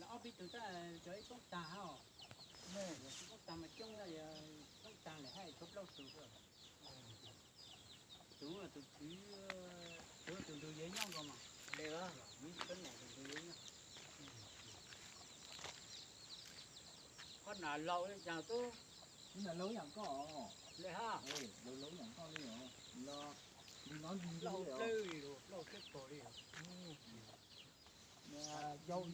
Lawv ob peb tug tab cov ib poob tag hab, ib poob tag mas coob, poob tag lawm hab tshuav plaub tug. Tus, tus tswv, tus ntug yev nyob nkaus mas, tus ntug yev nyob. Qhov nas laus li cas tub, nas laus yam koj li hab, laus yam koj li os, plaub dlawb li, plaub dlawb pog li. Yog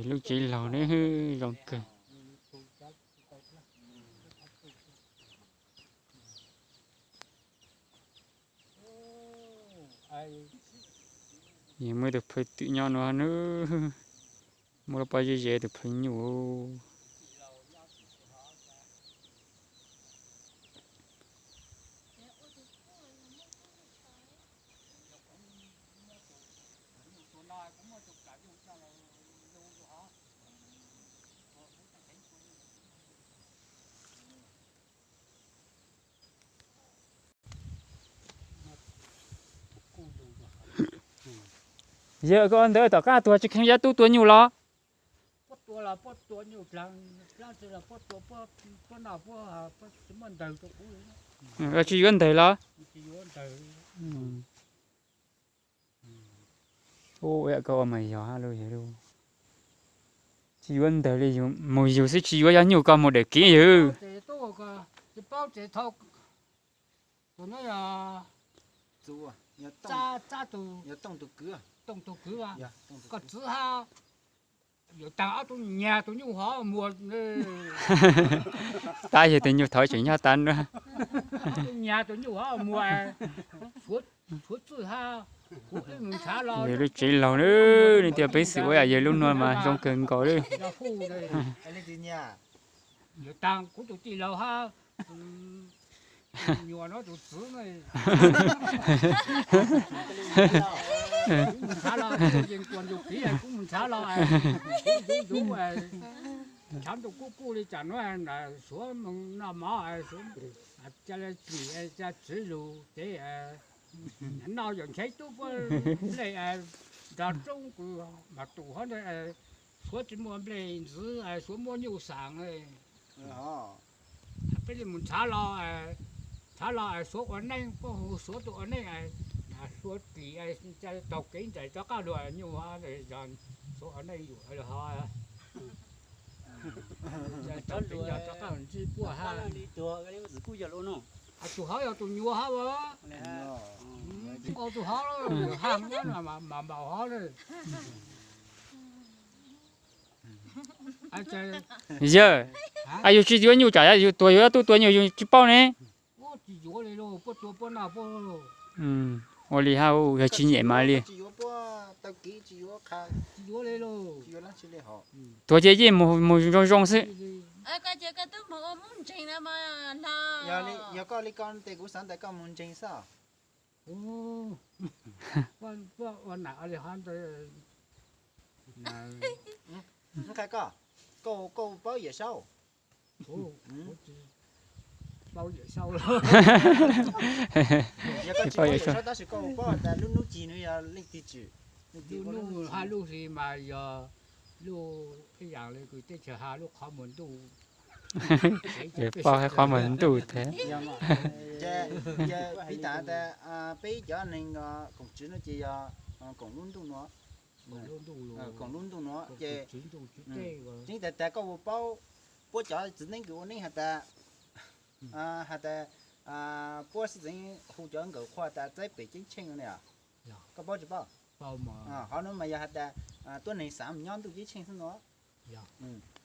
lub tsev laug ne, zoo kawg. Yog muaj ib tug phaj twm nyob no na, muaj lub pob zeb ze tus phaj nyuj. Yawg, koj ua ntawd tom qab tuag tsis kheev yog tub tua nyuj los? Tsis yuav ntawg los? Ua yam koj ua mas yog hab lub yawg. Tsis yuav ntawg li, mus yug xwb tsis yuav yog nyuj koj mus dawm kev yawg. Koj txwv hab, yuav taag ob tug nyag tus nyuj hov muag. Tab yog tus nyuj thaud tseem nyob tas na. Ob tug nyag tus nyuj hov muag, tshuav txwj hab, kuv ib mus ntshav los. Yog lub tsev laug na, leej twg peb xwm ua yog lub nuav mas zoo kawg nkaus li. Yuav taag kuv tus tij laug hab, nyuam no tus txwv, kuv mus ntshav los, kuv mus ntshav los, kuv mus ntshav los, kuv ntsuv ntsuv, ntshav ntuj kuj kuj li cas nuav, suav moog noj mov, ca le tsim, ca tswv lug cev, noj yog ncheb tub puab nplej nrog roob kws mas tus hov ntawd suav tsis muaj nplej ntxiv, suav muab nyuj xaam. Peb li mus ntshav los, ntshav los suav ua neej, puab hu suav tuaj ua neej, suav plis, ca taug kev nraim rov qab lug nyuj, suav ua neej yug hov. Rov qab ntsib puab hab. Tus hov yog tus nyuam hab, ua tus hov, hab mas npaum hov. Yawg, yug tsis yuav nyuj tsam yug tuag yug tub tua nyuj yug tsis paub ne. Tsis yuav li lauj, puab tua puab noj puab. Ua li hab, yog tsis nyem mas li. Tsis yuav puab taw kev, tsis yuav qha, tsis yuav li lauj. Tuag ces yeej mus zoo zoo xwb. Koj ces koj twb mus ua Hmoob ntseeg no mas hlo. Yog koj li ko tes kuv xav ntawm koj mus ntseeg xwb. Puab ua nam li hov ntawd. Qha koj, koj, koj paub Yawm Saub? Paub Yawm Saub, yog koj tsis paub Yawm Saub tab sis koj paub has tas lub nub ci nws yog leej twg tswm? Lub nub hab lub hli mas yog lub ib yaam le kws teb chaws hab lub qhov muag ntuj. Paub hab qhov muag ntuj thiab. Piv tas tas peb cov neeg koom tswv no ces yog koom lub ntuj no, koom lub ntuj no ces tseeb tas tas koj puas paub puab cov txiv neeb kws ua neeb has tas, has tas puab xib txeev hu cov nkawm qhua tas txaib pem ceeb tsheej ne? Koj paub tsis paub? Qhov no mas yog has tas tuab neeg xaav mus nyob ntuj ceeb tsheej xwb no.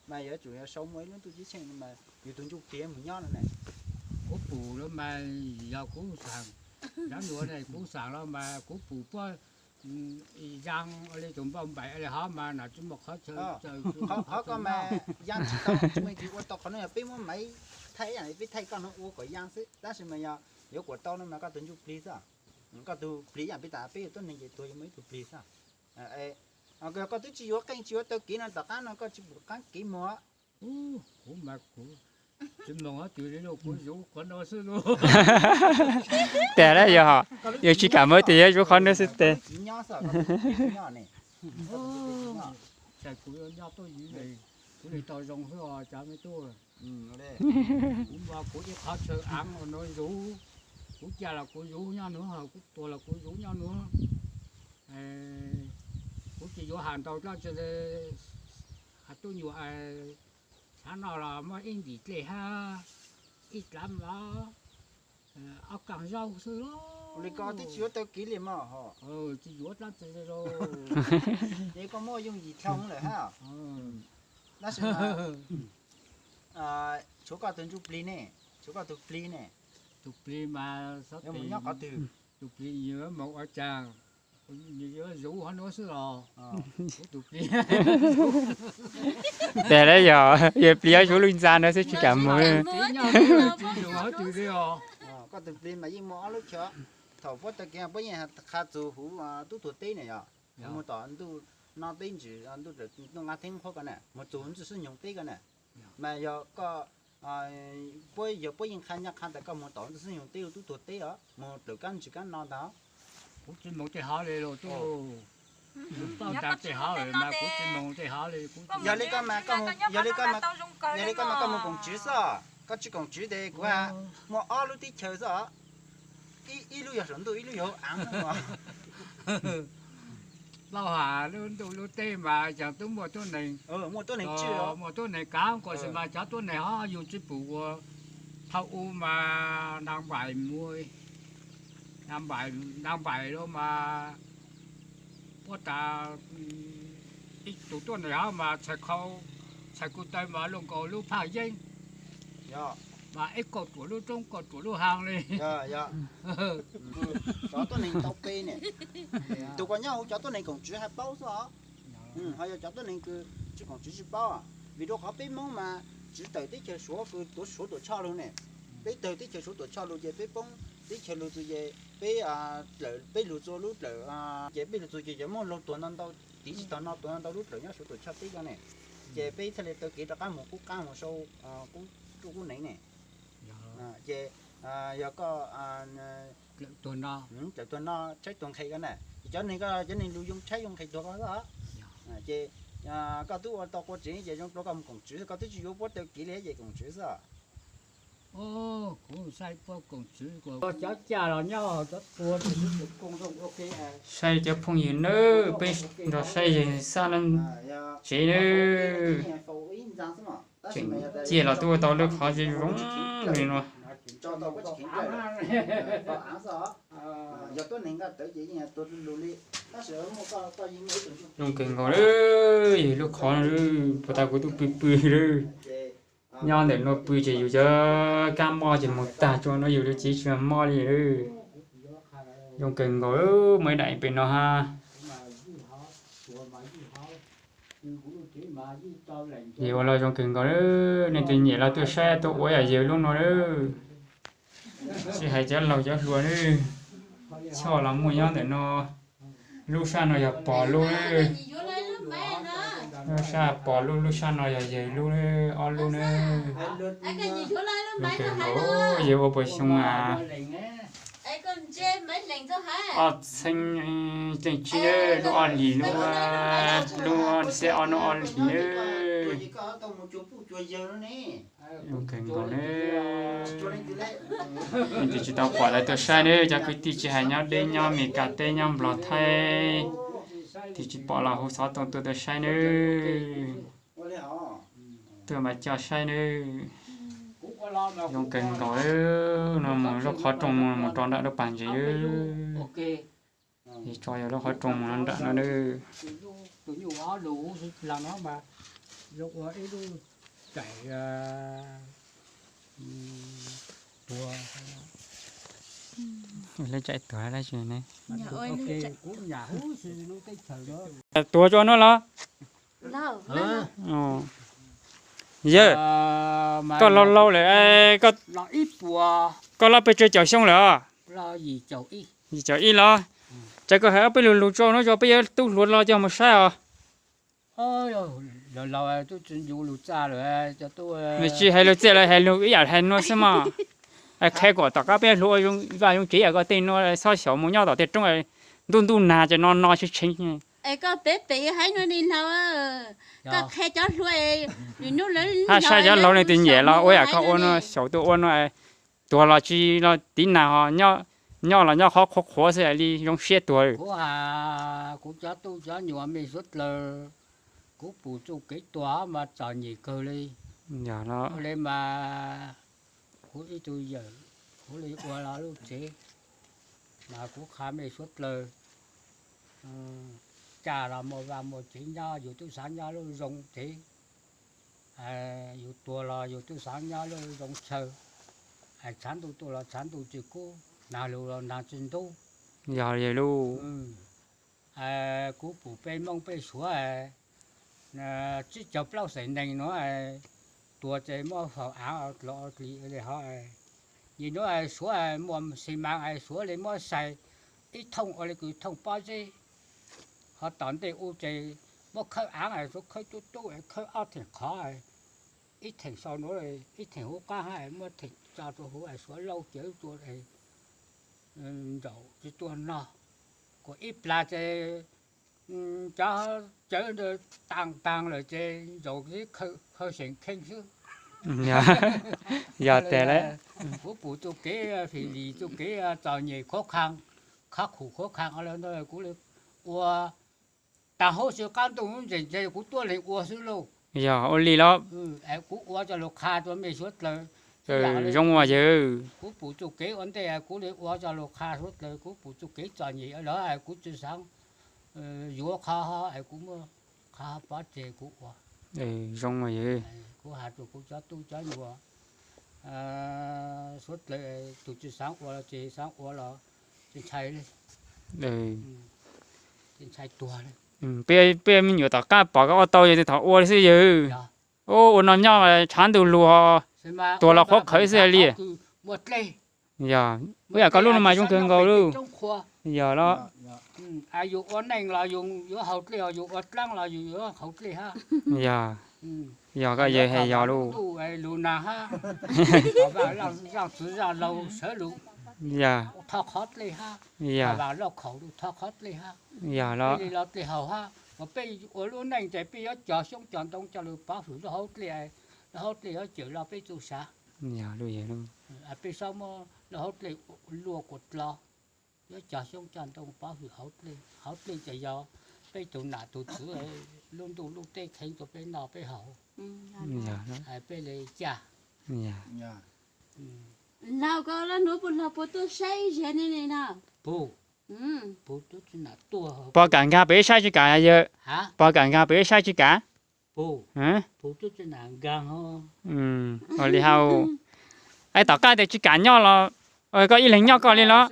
Mas yuav tsum yog sau muaj ib lub ntuj ceeb tsheej no mas yus tus ntsuj plig mus nyob no ne. Kuv pum los mas yog kuv xaam, zab nua ne kuv xaam los mas kuv pum puab yaa ua li tus npauj npaim li hov mas nam tsis muaj qhov chaw. Qhov ko mas yaa tsis tau, tsis muaj leej twg ua tau qhov no, yog peb muab maiv thaij ib yaam li peb thaij koj no ua kom yaa xwb, tab sis mas yog yuav kuas tau no mas koj tus ntsuj plig xwb. Koj tus plig ib yaam peb tas peb yog tuab neeg ces tuag yuav muaj ib tug plig xwb. Koj twb tsis yuav qeej tsis yuav taw kev no tom qab no koj tsis pum qaab kev muag. Kuv mas kuv tsis moog dlaab tsi li lauj, kuv yuav qhov no xwb lauj. Tag lawm yog, yog tsis kam moog tes yuav yuav qhov no xwb tes. Nyob xwb, nyob ne. Ub, txhais kuv yuav nyob tuaj yim, kuv li tau zoo xwb os cov me tub. Kuv npog kuv ib qhov chaw aav no zuv, kuv ca los kuv zuv nyob nuav, kuv tuag los kuv zuv nyob nuav. Kuv tsis yuav has ntau dlaab tsi, has tuaj nyuam tshav no los muaj ib ntim dlej hab ib dlav mov, ob kaaj zaub xwb. Ua li koj twb tsis yuav tau kev li mas ho. Tsis yuav dlaab tsi li. Es koj muaj yooj yim dlhau lawm hab. Tab sis tshuav koj tug ntsuj plig ne, tshuav koj tug plig ne. Tug plig mas xyov mus nyob qhov twg. Tug plig yuav mus ua cas, yuav zuv hov nuav xwb los. Kuv tug plig, tas lawm yog yog plig yuav zuv lub ntxa ntawd xwb tsis kam mus. Koj tug plig mas yeej muaj ob lub chaw. Thaum puab taw kev puab yeej qha txug huv tub tuag teb ne yog, mus tom ntuj no teb ntsws, ntuj nqaj theeb qhuab ko na, mus txug ntxwj xub nyoog teb ko na. Mas yog koj, puab yog puab yeej qha nyob qha tas koj mus tom ntxwj xub nyoog teb lub tub tuag teb os, mus dlawm kab ntsws kab no ntag. Kuv tsis mus tej hov li los, paub tas tej hov mas kuv tsis mus tej hov li. Yog li koj mas, yog li koj mas koj mus koom tswv xwb, koj tsis koom tswv tes kuv muaj ob lub teb chaws xwb. Ib lub yog saum ntuj, ib lub yog hauv aav. Lub hauv lub ntuj lub teb mas yog tub muaj tuab neeg, muaj tuab neeg kav kuas xwb mas cov tuab neeg hov yug tsis pum ua. Thaum ub mas nab npais, nab npais, nab npais lawm mas puab tas ib tug tuab neeg hov mas txhais kuv taw mas luaj nkaus lub phaj yeeb, mas ib kaum ruam lub roob kaum ruam lub haa li. Cov tuab neeg tau pe ne, tus koj nyob huv cov tuab neeg koom tswv haj paub xwb os. Ho yog cov tuab neeg kws tsis koom tswv tsis paub, vim rau qhov peb Hmoob mas tswv tawm teb chaws Suav kws tuav Suav tuam tshoj lug ne. Peb tawg teb chaws Suav tuam tshoj lug ces peb poob teb chaws lug txug ces peb, peb lug txug lub dlawm, ces peb lug txug ces cov Hmoob laug tuag ntau ntau, tiv tsis tau no tuag ntau ntau lub dlawm nyob Suav tuam tshoj teb ko ne. Ces peb thiaj li taw kev rov qab mus qub qab mus sau qub ruj qub neev ne. Ces yog koj dlawm tuag no tshaib tuag nqhis ko na, cov neeg ko cov neeg lug yoo tshaib yoo nqhis tuag ko xwb. Ces koj twb ua tau qua tsev ces zoo rau koj mus koom tswv, koj twb tsis yuav puab taw kev li ces koom tswv xwb. Kuv saib puab koom tswv, cov caj los nyob, cov tuag. Saib cov phooj ywg nawb, peb nrog saib yawg Xab lawv tsev nawb. Tseem ciaj los twb ua tau lub qhov zoo zoo li no. Zoo kawg nkaus lawm, yog lub qhov no puag ta kuv twb pw pw lawm. Nyob ntawm no pw ces yus cov kab mob ces mus tag tso no, yus lub cev tsis mob li lawm. Zoo kawg nkaus, muaj ib daim pem no hab. Yog ua los zoo kawg nkaus, nej tus nyiam los tuaj saib tuaj ua yam yawg lub no lawm. Tsis hais cov laug cov hluas lawm, choj los muaj nyob ntawm no. Lub sab no yog pog lub, lub sab pog lub, lub sab no yog yawg lub, ob lub na. Zoo kawg nkaus, yawg ua puas xyoo a? Ob txheeb tseem tsib, lub ob hlis, lub, lub xya ob hnub ob hlis na. Zoo kawg nkaus na. Leej twg tsis tau pom lawv tuaj saib na, cov kwv tij tsis hais nyob deb nyob Mes Kas teb nyob Nplog Thaib, twg tsis pom los hu xov tooj tuaj tuaj saib nawb. Tuaj mas coj saib nawb. Zoo kawg nkaus, no mus lub qhov rooj mus rau nram lub pas ntses. Tso yog lub qhov rooj mus nram no nawb. Lub caij tuag dab tsi ne? Tuag tso no los? Yawg, koj laus laus lawm, koj loj pes tsawg caum xyoo lawm os? Yim caum ib los? Ces koj hais ob peb lus lus tso no tso peb yuav tub hluas los coj mus saib os. Nws tsis hais lus txiaj los hais lus ib yam hais no xwb mog. Qhia kom tom qab peb hluas vaj zoo tsev yam koj tej no txhob xyaum mus nyob tom tej roob ntuj ntuj nag ces no no tshee tshee. Es koj pem pem haib no ni laug, koj qhia cov hluas, nws hnub lawv haj saib cov laug leej twg nyiam los ua yam koj ua no, xyaum tuaj ua no, tuag los tsis los tiv nag ho, nyob los nyob qhov qhuav qhuav xwb li zoo siab tuag. Kuv, kuv cov tub cov nyuam me suav dlawg, kuv pum txuj kev tuag mas txom nyem kawg li. Yog li mas kuv ib tug yawm, kuv li ua los lub tsev, mas kuv qha mej suav dlawg, caj los muaj vaj muaj tsev nyob, yus tub xaav nyob lub zoo tsev, yus tuag los yus tub xaav nyob lub zoo chaw, tshav ntuj tuaj los tshav ntuj tsis kub, nag lug los nag tsis ntub. Yog li lub, kuv pum peb Moob peb Suav tsib caug plaub xeem neeg nuav, tuag ces muab faus aav dlov dli li hov. Nim nuav Suav muaj xi maas, Suav li muab sai ib thooj ua li kws thooj pob zeb, ho tom ntej u ces muab khawb aav, Suav khawb tub tub, khawb ob theem qhov, ib theem sau nuav, ib theem huv qaab hab, muab theem tso rua huv, Suav laub cawv rua nraum tsis tuaj nog. Kuas ib plag ces cov cawv ntawd taag taag lawm ces nraum tib khaws xeem kheej xwb. Yog tes le, kuv pum txuj kev fim lim, txuj kev txom nyem khuv kha, khab khum khuv kha, kuv li ua taag huv si, qaab ntuj ntseg ntseg kuv tuab leeg ua xwb lauj. Yog ua li los, kuv ua coj lug qha rua mej suav dlawg. Zoo ua yawg, kuv pum txuj kev ua ntej kuv li ua coj lug qha suav dlawg, kuv pum txuj kev txom nyem los kuv tsi xaav yuav qhov, kuv muab qhov pob tseg kuv ua. Zoo ua yawg, kuv has rua kuv cov tub cov nyuas suav dlawg, tug tsi xaav ua los tsi xaav ua los tsi ntshai li, tsi ntshai tuag li. Peb me nyuam tom qab pom koj ua tau yog thaum ua li xwb yawg. Ua no nyob tshav ntuj lug, tuag los qhuav qhawv xwb li. Yog, ua yam koj lub no mas zoo kawg nkaus lauj. Yog los, yus ua neej los yus yuav haus dlej, yus ua dlaab los yus yuav haus dlej hab. Yog, yog koj yawg has yog lauj. Lug nag hab, zaaj txwv zaaj laug sawv lug, yog, thov qhov dlej hab, yog, vaam lauj khaum lug thov qhov dlej hab. Yog los, li los dlej haus hab, mas peb ua lub neej ces peb yuav cog xyoob cog ntoo coj lug pov hwm lub hauv dlej, lub hauv dlej yuav cawm los peb txuj sa. Yog, peb txhob muab lub hauv dlej luaj kuas dlo, yuav cog xyoob cog ntoo pov hwm hauv dlej. Hauv dlej ces yog peb tug nam tug txwv, lub ntuj lub teb kheev rua peb noj peb haus, peb li caj. Laug, koj lub hnub puas laug puas tuaj saib ib zaug ne no? Puas kam nkag pem ib sab tsi kam yawg? Puas kam nkag pem ib sab tsi kam? Ua li hab, es tom qab tes tsi kam nyob los koj ib leeg nyob koj li los?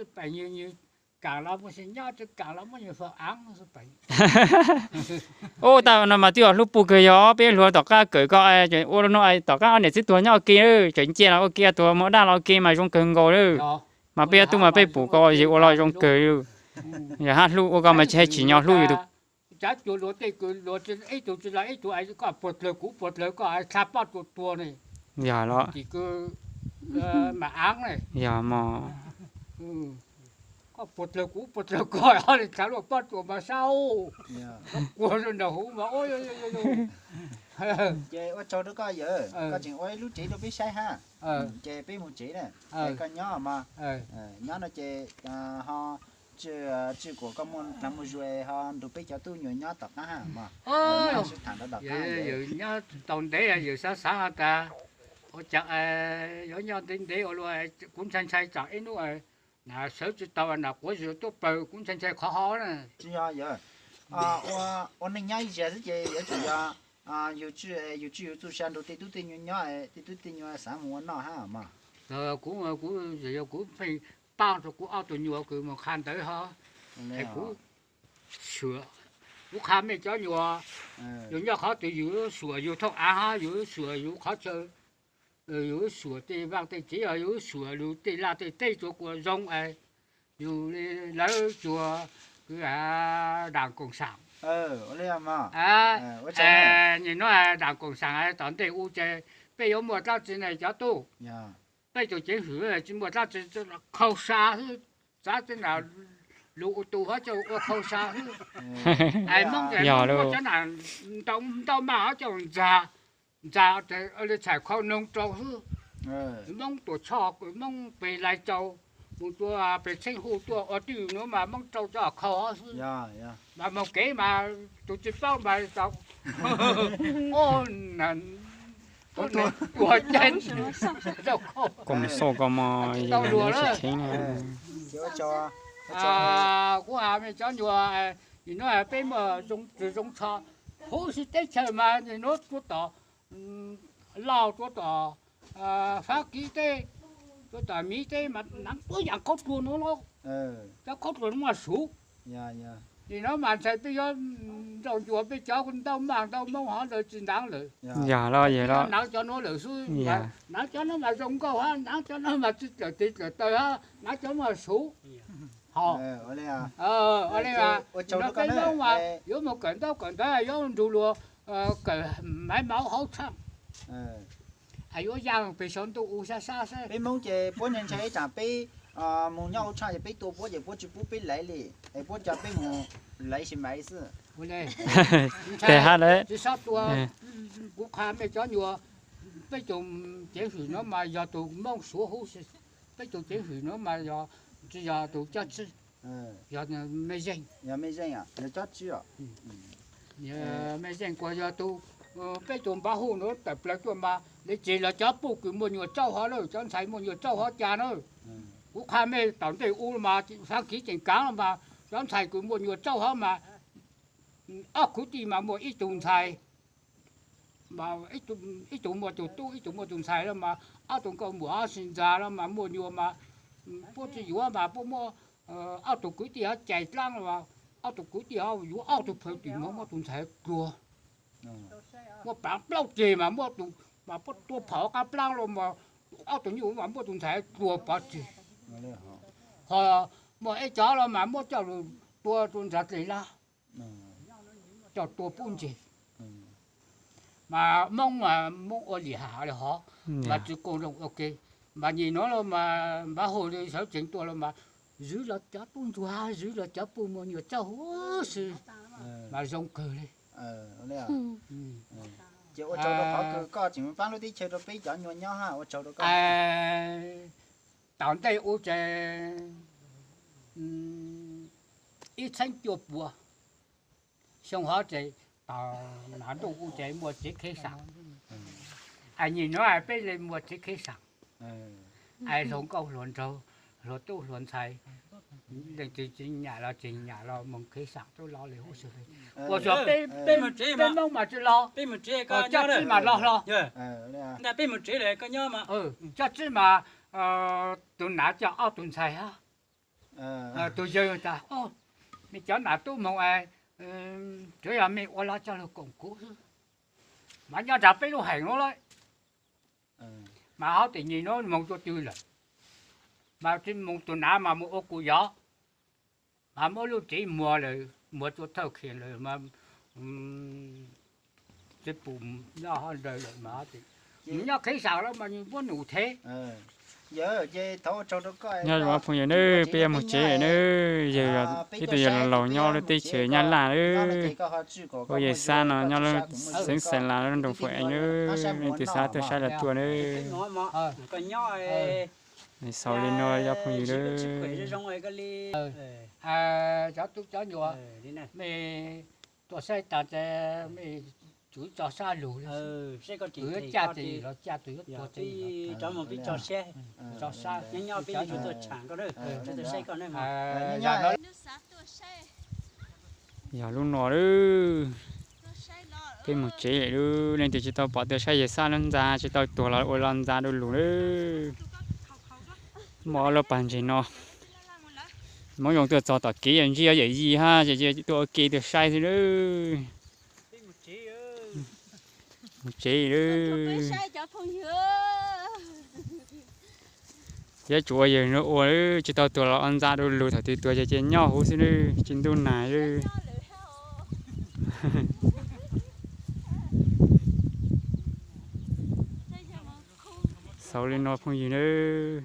Ua tas no mas twb yog hlub puj kawg, yog peb hluas tom qab kawm koj, ua no tom qab ob niam txiv tuag nyob ua ke, tseem cia los ua ke, tuag mus dab los ua ke mas zoo kawg nkaus li. Mas peb ob tug mas peb pum koj yawg ua los zoo kawg li. Yog hab hlub ua koj mas tsis hais tsim nyog hlub yus tus. Cav cuag luag tej kws luag ib tug tsi los ib tug, koj puag dlawg kuv puag dlawg koj, txha pob tsuas tuag ne. Yog los, tim kws mas aav ne. Yog mog, koj puag dlawg kuv puag dlawg koj, li txha luaj pob tsuas mas saub, kuag nraum huv mas. Ces ua tsaug rau koj yawg, koj tseem ua ib lub tsev rau peb saib hab. Ces peb mus tsev na, koj nyob mas, nyob no ces ho tswj kuas koj muaj hnav muaj zuag ho nrug peb cov tub nyuas nyob tom qab hab mog. Nyob tau ntev yawg xav xav has tas ua caag yuav nyob ntev ntev ua luaj, kuv ntshai ntshai tsam ib hnub nas sawv tsi tau, nas quav zug tuaj pawg, kuv ntshai ntshai qhov hov na. Tsi yog yawg, ua neej nyob ib zaug xwb ces yuav tsum yog yus tswj yus txuj sa nrug tej tub tej nyuas nyob, tej tub tej nyuas xav mus ua noj hab mog. Kuv, kuv, yog kuv pheej paab rua kuv ob tug nyuas kws mus qha ntawv hov, es kuv, kuv qha mej cov nyuas, yus nyob qhov twg yus yuav suam yus thooj av hab, yus yuav suam yus qhov chaw, yus yuav suam tej vaaj tej tsev, yus yuav suam lug tej laj tej teb rua kuas zoo es yus li lawv tsuas kws daam koom saam. Nim no daam koom saam tom ntej u ces peb yuav muaj dlaab tsi ne cov tub? Peb tug ceev xwm tsi muaj dlaab tsi, khaus sa xwb, txav teb na, lus tus hov caum ua khau sa xwb. Hais Hmoob ces Hmoob muaj cov nam ntau maj hov caum ntxa, ntxa li txhais khau noog rau xwb. Hmoob Tuam Tshoj, Hmoob pes lais caus, mus tua pes Tsheej Hu tuaj ua twj nuav mas Hmoob rau cov khau hov xwb. Mas moog kev mas tus tsis paub mas tau ua caij ua khau. Kom mus xauj ko mog, tsis tau luag lawm. Kuv has mej cov nyuas, nim no peb muaj zoo tswv zoo tsho huv si teb chaws mas nim no tuaj tom Lauj, tuaj tom Fab Kis teb, tuaj tom Miv teb mas naav puab yaam khaub dluag nuav lauj. Cov khaub dluag nuav mas suv. Nim no mas ntshai peb yuav nrauj ncua peb cov ntau maj ntau moo hov ntawd tsis naav lawm. Yog los yog los. Naav cov nuav lawm xwb. Naav cov nuav mas zoo nkauj hab, naav cov nuav mas tsis dlawm tes dlawm taw hab, naav cov nuav mas suv. Ho, ua le mas, peb Moob mas yuav mus kawm ntaub kawm ntawv, yuav nrug luag kawm maiv mauv hauv tshaaj, yuav yaaj peg saum ntuj u sab sab xwb. Peb Moob ces puab ntshai ib tsam peb mus nyob hauv tshaaj ces peb tua puab ces puab tsis pub peb laiv li, es puab coj peb mus laiv si maiv xwb. Tes hab lawm. Tsis txhob tua, kuv qha mej cov nyuas, peb tug ceev xwm nuav mas yog tug Moob Suav huv si, peb tug ceev xwm nuav mas yog, tsis yog tug Cob Tswb, yog mej zeej. Mej zeej kuas yog tug, peb tug npav hu nuav tawm plawg tuaj mas le tseg los cov puj kws muaj nyuas tsaub hov lawm, cov ntxhais muaj nyuas tsaub hov cas na. Kuv qha mej tom ntej u mas Fab Kis tseem kaav los mas cov ntxhais kws muaj nyuas tsaub hov mas ob kwv tij mas muaj ib tug ntxhais, ib tug muaj tug tub, ib tug muaj tug ntxhais los mas ob tug nkauj muam ob si ntxa los mas muaj nyuas mas puab tsis yuav mas puab muab ob tug kwv tij hov cais dlaab los, ob tug kwv tij hov yuav ob tug phaj tim muab muab tug ntxhais pluag, muab plaav plaub ceg mas muab tug, mas puab tua phom qab plaab los mas ob tug nyuj mas muab tug ntxhais pluag pov tseg. Ho muaj ib cov los mas muab coj lug tua rua ntsa dlej lab, coj tua pub ntseg. Mas Moob, Moob ua lim ham le hov, mas tsis koom zoo ua ke. Mas nyim nuav los mas npav hu li sawv tsees tua los mas zwv los cov tub ntsuag, zwv los cov puj muaj nyuas tsaub huv si, mas zoo kawg li. Ces ua tsaug rau qhov kws koj tseem paab lub teb chaws rau peb cov nyuas nyob hab, ua tsaug rau koj. Tom ntej u ces ib txheeb cuaj puas xyoo hov ces tom nav ntuj u ces muaj tsev khev xaam. Es nyim nuav peb le muaj tsev khev xaam, es hluas nkauj hluas nraug, hluas tub hluas ntxhais, leej twg tsis nyam los tsis nyam los moog khev xaam tub los le huv si. Ua xyov peb Moob mas tsis los, Cob Tswb mas los hlo. Cob Tswb mas tug nav coj ob tug ntxhais hab. Tug yawg tas, mej cov nam tub moog, tsuav yog mej ua los coj lug koom kuv xwb, mas nyob nraag peb lub heem nuav lawm. Mas hov tim nyim nuav moog tua twg lawm, mas tsis moog tug nav mas moog ua kuv yov, mas muab lub tsev muag lawm, muag tua thawj khiam lawm mas tsis pum nyob hov ntawd lawm mas nyob khev xaam los mas muab num thev. Nyob zoo phooj ywg nawb, peb yog moog tsev lawm nawb, yawg ib tug yawg laus nyob lub teb chaws Nyab Laj nawb, ua yawg Xab no nyob lub xeev Xeem Las lub nroog Fuj Ees nawb, leej twg xav tuaj saib los tuaj nawb. Xaus li no cov phooj ywg nawb. Cov tub cov nyuas, mej tuaj saib tas ces mej tsum tso sab lug, caj tes los caj tes, yuav tuag tes tso sab. Yog lub no lawm, peb moog tsev lawm, leej twg tsis tau pom tuaj saib yawg Xab lub ntxa, tsis tau tuag los ua los ntxa du lug lawm. Muaj ob lub pas ntses no, Moob Yoov tuaj txog tom kev, yawm ntsib yawm yij hab ces tuaj ua ke tuaj saib xwb lawm. Moog tsev lawm. Yuav tsum ua yawg no ua lawm, tsis tau tuag los ua ntxa du lug, thaum twg tuag ces nyob huv xwb lawm, tsis ntuj nag lawm. Xaus li no phooj ywg nawb.